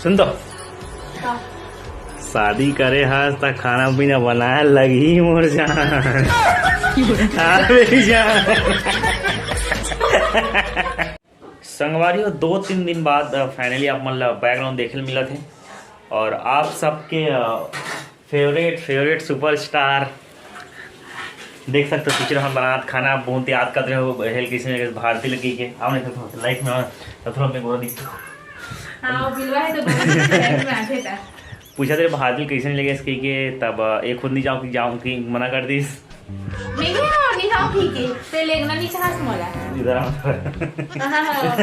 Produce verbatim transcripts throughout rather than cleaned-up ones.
सुन तो, शादी करे हस त खाना पीना बनाए लगही मोर जान। हाँ, मेरी जान। संगवारी हो, दो तीन दिन बाद फाइनली आप मन ला बैकग्राउंड देखे ल मिलत हे, और आप सबके फेवरेट फेवरेट सुपरस्टार देख सकते हो, पिक्चर हम बनात खाना बहुत याद करत रहे हो, हेल किसी ने भारती लगी के, आओ नहीं तो लाइफ में आओ, तो थोड़ा मैं गोरा दिखता हूँ। हाँ, वो बिलवा है तो गोरा दिखता है, में आते था। पूछा तेरे भारती कैसे नहीं लगे इसके के, तब अ, एक खुद नहीं जाऊँ कि जाऊँ कि मना कर दीस। मैं नहीं जाऊँ, नहीं जाऊँ, ठीक है, ते लेगना नहीं चाहस मोला। इधर आओ। हाँ, हाँ, हाँ।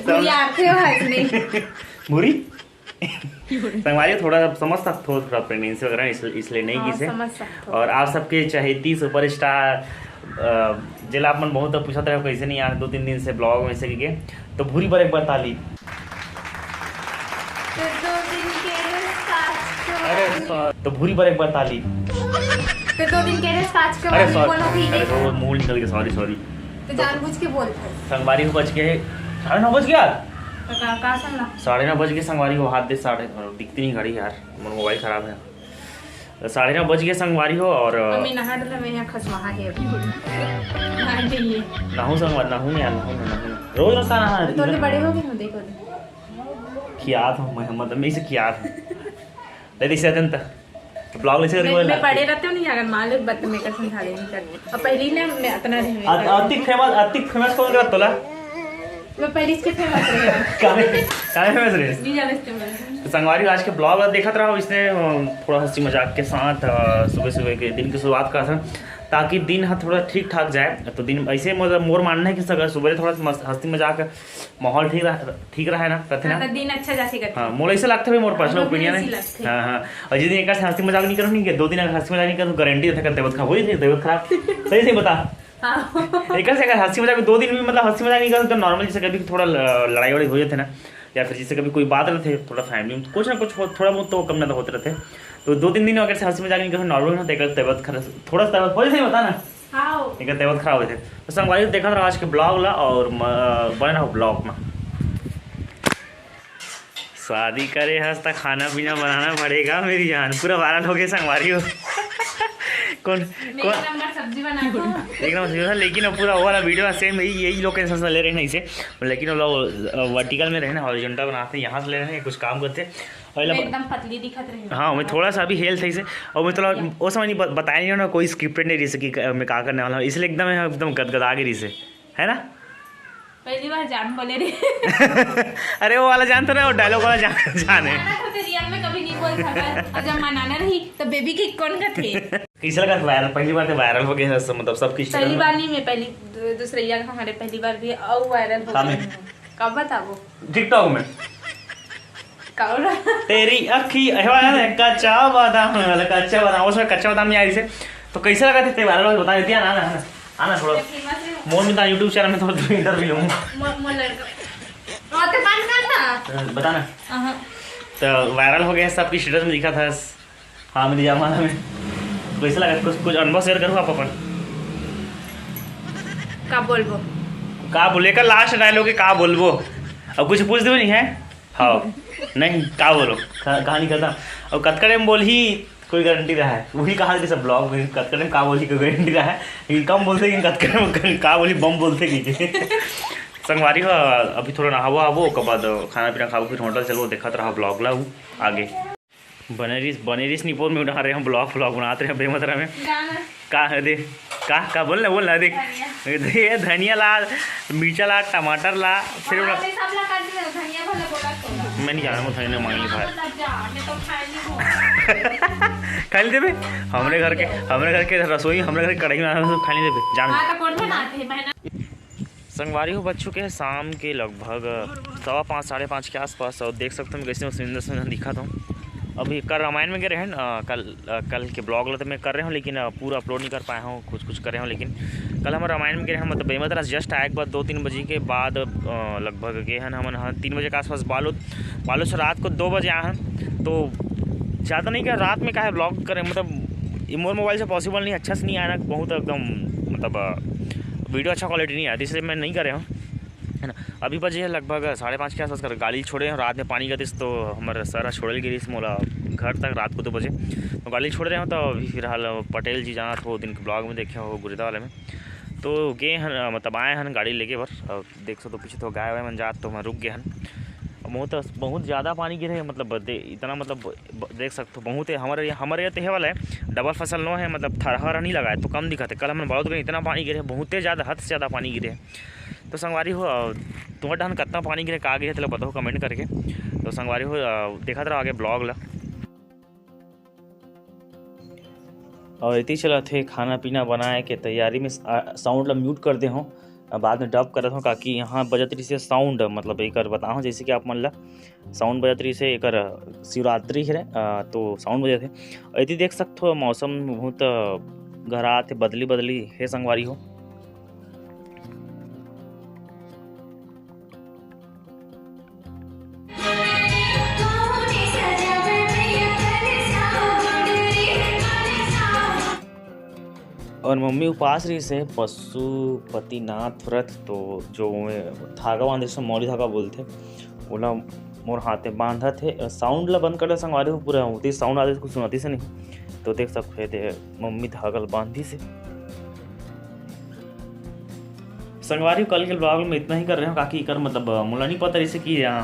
बुरी आते हो हंसने। बुरी? संगवारी हो, थोड़ा सा समझ सकते हो, थोड़ा प्रेगनेंसी वगैरह इस, इसलिए नहीं हाँ, किसे। समझ सकते हो। और आप सबके चहेती सुपरस्टार, अ, जेला आप मन बहुत पूछत रहे हो कैसे नहीं आ दो तीन दिन से ब्लॉग में से के, तो भूरी बार एक बार ताली। तो दो दिन के लिए साथ को अरे सॉ-, तो भूरी बार एक बार ताली। तो दो दिन के लिए साथ को अरे वाली सॉरी, बोलो भी। अरे वो मुंह निकल के, सॉरी सॉरी। तो जानबूझ के बोलते हैं। संगवारी हो बज के, साढ़े नौ बज गया। तो का, का सुनना? साढ़े नौ बज के संगवारी हो, हाथ दे साढ़े, दिखती नहीं घड़ी यार, मोर मोबाइल खराब है। तो साढ़े नौ बज गए संगवारी हो, और अ, मम्मी नहा डला, मैं यहाँ खसवाहा है अभी। नहा चाहिए। नहू संगवारी, नहू यार, नहू, नहू, नहू। रोज रोज का नहा तो तोरे बड़े हो गए हो, देखो। खियात हूँ मैं, मतलब मैं इसे खियात हूँ। ले दिसे अत्यंत ब्लॉग ले से मैं, मैं पढ़े रहते हो नहीं, अगर मान लो बत में कसम खा लेनी कर। और पहली ना मैं इतना नहीं अत-, अतिक फेमस, अतिक फेमस कौन करत तोला? मैं पहली इसके फेमस रहे। काहे, काहे फेमस रहे? नहीं जानते मैं। तो संगवारी आज के ब्लॉग देखत रहो, इसने अ, थोड़ा हंसी मजाक के साथ सुबह सुबह के दिन की शुरुआत करत हन, ताकि दिन ह थोड़ा ठीक ठाक जाए। तो दिन ऐसे मतलब मोर मानना है कि अगर सुबह थोड़ा सा मस्त हंसी मजाक माहौल ठीक रह, ठीक रहे ना, रहते हाँ, ना। तो दिन अच्छा जासी करते। हाँ, मोला ऐसे लगता है भाई, मोर पर्सनल ओपिनियन है। हाँ, हाँ। और जिस दिन एक से हंसी मजाक नहीं करूँ नहीं, दो दिन अगर हंसी मजाक नहीं करूँ, गारंटी रहता है तबीयत खराब हो जाती है, तबीयत खराब। सही सही बता। हाँ। एक से अगर हंसी मजाक दो दिन भी मतलब हंसी मजाक नहीं करूँ तो नॉर्मल जैसे कभी थोड़ा ल-, लड़ाई वड़ाई हो जाते ना, या फिर जैसे कभी कोई बात रहते थोड़ा फैमिली में कुछ ना कुछ हो, थोड़ा बहुत तो कम ना तो होते रहते। तो दो तीन दिन अगर से हंसी मजाक नहीं करूँ, नॉर्मल होते, एक तबीयत खराब, थोड़ा सा तबीयत हो जाती है, बता ना। हाँ। एक तबीयत खराब होते। तो संगवारी देखा रहो आज के ब्लॉग ला और म-, बने रहो ब्लॉग में। शादी करे हस त खाना पीना बनाना पड़ेगा मेरी जान। पूरा वायरल हो गया संगवारी हो। कौन, मैं कौन? एक नंबर सब्जी बनाता हूँ। एक नंबर सब्जी बना, लेकिन अब पूरा वो वाला वीडियो सेम यही, यही लोकेशन से ले रहे हैं इसे, लेकिन वो लोग वर्टिकल में रहे ना, हॉरिजॉन्टल बनाते हैं, यहाँ से ले रहे हैं, कुछ काम करते हैं। और मैं लग- एकदम पतली दिखत रही हूँ। हाँ, मैं थोड़ा सा अभी हेल्थ है इसे, और मैं थोड़ा वो समय नहीं ब-, बताया नहीं ना, कोई स्क्रिप्टेड नहीं रही से कि क-, मैं क्या करने वाला हूँ, इसलिए एकदम एकदम गदगदा के रही से, है ना? पहली बार जान बोले रे। अरे वो वाला जानते ना, वो डायलॉग वाला जान, जाने। मनाना तो तेरी अब मैं कभी नहीं बोल सकता। और जब मनाना रही तो बेबी के कौन का थे? कैसा लगा वायरल? पहली बार तो वायरल हो गया है, सब, मतलब सब किस पहली तरह बार नहीं, मैं पहली दू-, दूसरे ईयर हमारे पहली बार भी और वायरल हो का गया में? है। कब बताबो? TikTok में। कौन? तेरी अखी, अरे वाला है, कच्चा बादाम वाला, कच्चा बादाम, उसमें कच्चा बादाम नहीं आ रही से। तो कैसा लगा थे वायरल? बता देती है ना, ना, ना। आना थोड़ा। मैं फेमस हूँ। मोर में तो YouTube चैनल में थोड़ा इंटरव्यू लूँ। मो-, मोर लड़का। और तो बात करना। बता ना। अहाँ। तो वायरल हो गया, सबकी स्टेटस में दिखा था। हाँ, मेरी जान वाला में। कैसा लगा? कुछ, कुछ अनुभव शेयर करो आप अपन। का बोलबो? का बोले का लास्ट डायलॉग है, का बोलबो? अब कुछ पूछ दो नहीं है? हाँ। नहीं, का बोलो? कहा-, कहानी खत्म। अब कतका टाइम बोलही, कोई गारंटी रहा है? वही कहा कि सब ब्लॉग में कतका टाइम का बोलही, कोई गारंटी रहा है? लेकिन कम बोलते, लेकिन कतका टाइम का बोलही, बम बोलते कि। संगवारी हो, अभी थोड़ा नहाबो आबो, ओकर बाद खाना पीना खाबो, फिर होटल चलबो, देखत रहा ब्लॉग ला उ आगे। बने रिस, बने रिस निपोर में उठा रहे हम ब्लॉग, ब्लॉग बनाते रहे बेमतरा में। गाना। का है दे? का, का बोल ना, बोल ना, देख। धनिया। दे, धनिया ला, मिर्चा ला, टमाटर ला, फिर हाँ, उठा मैं सब ला काट दिया, धनिया भला बोला तो। मैं नहीं जाना, मैं धनिया मांग ली भाई। मतलब जा, मैं तो खाई नहीं हूँ। खाई नहीं देबे? हमरे घर के, हमरे घर के रसोई, हमरे घर के कढ़ाई में सब खाई नहीं देबे, जान। हाँ, तो कौन बनाते हैं, बहना? संगवारी हो, बज चुके हैं शाम के लगभग सवा पाँच, साढ़े पाँच के आसपास, और देख सकते हो मैं कैसे सुंदर सुंदर दिखा था। अभी कल रामायण में गए रहे हैं, अ, कल, अ, कल के ब्लॉग ला तो मैं कर रहे हूँ, लेकिन, अ, पूरा अपलोड नहीं कर पाया हूँ, कुछ कुछ करे हूँ। लेकिन कल हम रामायण में गए रहे हैं, मतलब बेमतरा जस्ट आए के बाद दो तीन बजे के बाद, अ, लगभग गए हैं हमन, हाँ, तीन बजे के आसपास बालोद, बालोद से रात को दो बजे आए हैं। तो ज़्यादा नहीं क्या, रात में का है ब्लॉग करें, मतलब ये मोर मोबाइल से पॉसिबल नहीं, अच्छा से नहीं आया ना, बहुत एकदम, मतलब, अ, वीडियो अच्छा क्वालिटी नहीं आया, इसलिए मैं नहीं कर रहा हूँ। है ना। अभी बजे हे लगभग साढ़े पाँच के आसपास कर गाड़ी छोड़े हँव। रात में पानी गिरिस तो हमर सर ह छोड़े ल गिरिस मोला घर तक रात को दो बजे। तो गाड़ी छोड़ रहे हँव तो अभी फिलहाल पटेल जी जाना था, वो दिन के ब्लॉग में देखे हो गुरिदा वाले में। तो गे हन, मतलब आए हन गाड़ी लेके बर। अब देख सकत हो पीछे तो गाय वाय मन जात तो मैं रुक गए हन। बहुत, बहुत ज़्यादा पानी गिरे हे, मतलब दे-, इतना मतलब ब-, देख सकत हो बहुत हे। हमर ये, हमर ये तो हे वाला हे, डबल फसल नो हे, मतलब थरहा नहीं लगा हे तो कम दिखत हे। कल हमन बालोद गए इतना पानी गिरे हे, बहुते ज़्यादा, हद से ज़्यादा पानी गिरे हे। तो संगवारी हो, अ, तुम्हर डहन कतना पानी गिरे, का गिरे, तेला बताओ कमेंट करके। तो संगवारी हो, अ, देखत रहो आगे ब्लॉग ला। और इति चलत हे खाना पीना बनाए के तैयारी में, आ, साउंड ला म्यूट कर दे हूँ, आ, बाद में डब करत हूँ, काकि यहाँ बजत रहिसे साउंड, मतलब एकर बताहूँ जैसे कि आप मन ला साउंड बजत रहिसे एकर शिवरात्रि हरे, आ, तो साउंड बजत हे। और इति देख सकत हो मौसम बहुत, आ, घरात हे, बदली बदली हे संगवारी हो। और मम्मी उपास रहिसे पशुपतिनाथ व्रत, तो जो धागा बांधे से मौली धागा बोलथे, ओला मोर हाथे बांधत हे। साउंड ला बंद कर ले संगवारी हो, पूरा होती साउंड आते कुछ सुनाती से नहीं, तो देख सकते थे मम्मी धागा ला बांधी से। संगवारी हो, कल के ब्लॉग में इतना ही कर रहे हो, काकि कर मतलब मोला नहीं पता रहिसे कि, अ,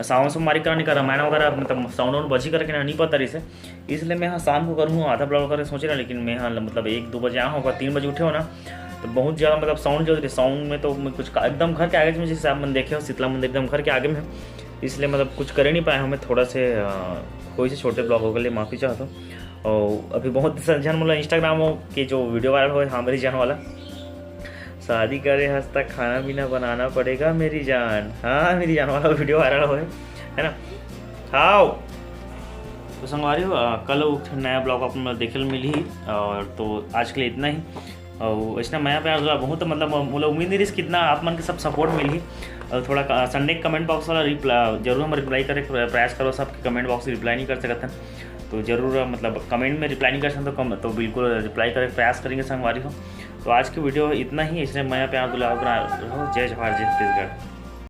सावन सोमवारी करा नहीं कर रामायण वगैरह मतलब साउंड वाउंड बजी करके ना नहीं पता रहिसे, इसलिए मैं हाँ शाम को करूँ आधा ब्लॉग करे सोचे ना, लेकिन मैं हाँ मतलब एक दो बजे आया हूँ, तीन बजे उठे हो ना, तो बहुत ज़्यादा मतलब साउंड जल रही, साउंड में तो मैं कुछ का-, एकदम घर के आगे में, जैसे आप मन देखे हो शीतला मंदिर एकदम घर के आगे में है, इसलिए मतलब कुछ करे नहीं पाए हूँ मैं, थोड़ा से, अ, कोई से छोटे ब्लॉग हो गए, माफ़ी चाहता हूँ। और अभी बहुत झन मोला इंस्टाग्राम हो के जो वीडियो वायरल हो, हाँ मेरी जान वाला, शादी करे हस त खाना पीना बनाना पड़ेगा मेरी जान, हाँ मेरी जान वाला वीडियो वायरल हो, है ना। हाव। तो संगवारी हो, अ, कल एक ठन नया ब्लॉग आप मन ला देखे ल मिलही, और तो आज के लिए इतना ही। और इसने मया प्यार दुलार बहुत, मतलब मोला उम्मीद नहीं रहिस कितना आप मन के सब सपोर्ट मिलही। और थोड़ा क-, संडे के कमेंट बॉक्स वाला रिप्लाई जरूर हम रिप्लाई करे के प्रयास करो, सबके कमेंट बॉक्स रिप्लाई नहीं कर सकत हन, तो जरूर मतलब कमेंट में रिप्लाई नहीं कर सकते तो कम, तो बिल्कुल रिप्लाई करे के प्रयास करेंगे संगवारी हो। तो आज की वीडियो इतना ही, इसने मया प्यार दुलार बना रहो। जय जोहार, जय छत्तीसगढ़।